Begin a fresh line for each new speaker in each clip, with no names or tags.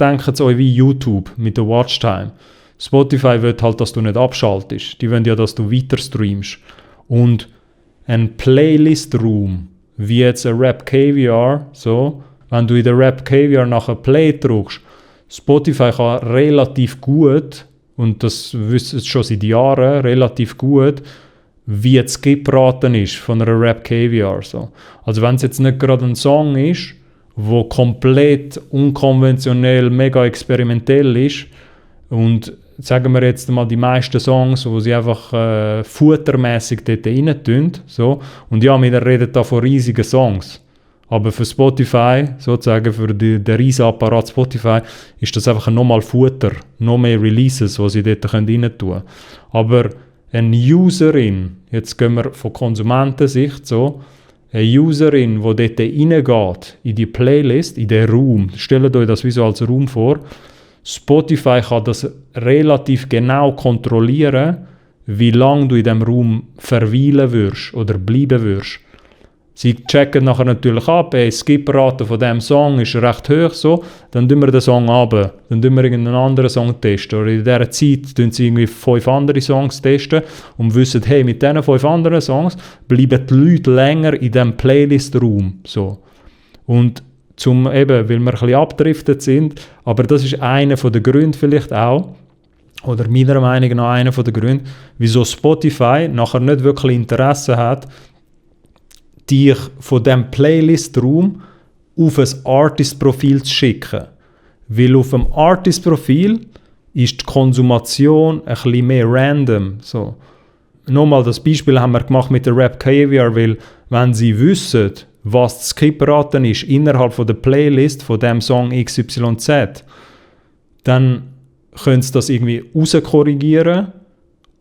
denken es euch wie YouTube mit der Watchtime. Spotify will halt, dass du nicht abschaltest. Die wollen ja, dass du weiter streamst. Und ein Playlist-Room, wie jetzt ein Rap Caviar, so, wenn du in der Rap Caviar nachher Play drückst, Spotify kann relativ gut, und das wissen sie schon seit Jahren, relativ gut, wie die Skip-Rate ist von einer Rap Caviar. So. Also wenn es jetzt nicht gerade ein Song ist, wo komplett unkonventionell, mega experimentell ist, und sagen wir jetzt mal die meisten Songs, wo sie einfach futtermässig dort rein tun, so. Und ja, wir reden da von riesigen Songs. Aber für Spotify, sozusagen für den riesen Apparat Spotify, ist das einfach nochmal Futter, noch mehr Releases, die sie dort rein tun können. Aber eine Userin, jetzt gehen wir von Konsumentensicht so, eine Userin, die dort reingeht, in die Playlist, in den Raum, stellt euch das wie so als Raum vor, Spotify kann das relativ genau kontrollieren, wie lange du in diesem Raum verweilen wirst oder bleiben wirst. Sie checken nachher natürlich ab, die Skip-Rate von diesem Song ist recht hoch, so, dann tun wir den Song runter, dann tun wir irgendeinen anderen Song testen. Oder in dieser Zeit testen sie irgendwie 5 andere Songs testen und wissen, hey, mit diesen 5 anderen Songs bleiben die Leute länger in diesem Playlist-Raum. So. Und weil wir ein bisschen abgedriftet sind, aber das ist einer der Gründe vielleicht auch, oder meiner Meinung nach einer der Gründe, wieso Spotify nachher nicht wirklich Interesse hat, dich von diesem Playlist-Raum auf ein Artist-Profil zu schicken. Weil auf dem Artist-Profil ist die Konsumation ein bisschen mehr random. So. Nochmal, das Beispiel haben wir gemacht mit der Rap Caviar, weil wenn sie wissen, was die Skip-Rate ist innerhalb von der Playlist von dem Song XYZ, dann können sie das irgendwie rauskorrigieren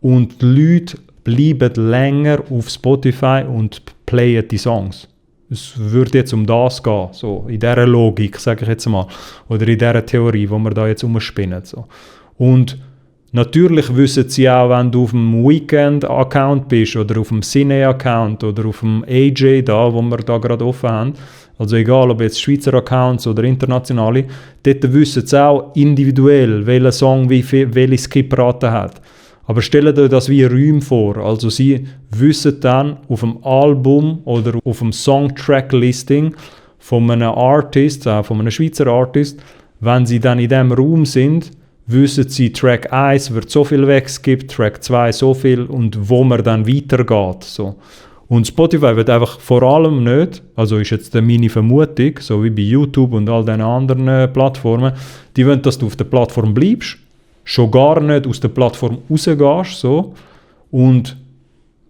und die Leute bleiben länger auf Spotify und playen die Songs. Es würde jetzt um das gehen, so in dieser Logik, sage ich jetzt mal, oder in dieser Theorie, die wir da jetzt umspinnen. So. Und natürlich wissen sie auch, wenn du auf dem Weekend-Account bist oder auf dem Cine-Account oder auf dem AJ da, wo wir da gerade offen haben, also egal, ob jetzt Schweizer Accounts oder internationale, dort wissen sie auch individuell, welcher Song welche Skip-Rate hat. Aber stellt euch das wie Räume vor. Also sie wissen dann auf dem Album oder auf dem Songtrack-Listing von einem Artist, von einem Schweizer Artist, wenn sie dann in diesem Raum sind, wissen sie, Track 1 wird so viel weggeskippt, Track 2 so viel und wo man dann weitergeht. So. Und Spotify wird einfach vor allem nicht, also ist jetzt meine Vermutung, so wie bei YouTube und all diesen anderen Plattformen, die wollen, dass du auf der Plattform bleibst, schon gar nicht aus der Plattform rausgehst. So. Und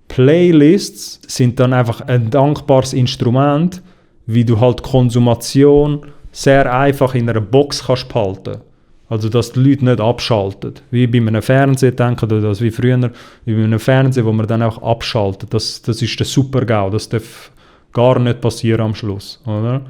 Playlists sind dann einfach ein dankbares Instrument, wie du halt Konsumation sehr einfach in einer Box kannst behalten. Also dass die Leute nicht abschalten. Wie bei einem Fernseher, denken wir das wie früher, wie bei einem Fernseher, wo man dann auch abschaltet. Das ist der Super-GAU, das darf gar nicht passieren am Schluss. Oder?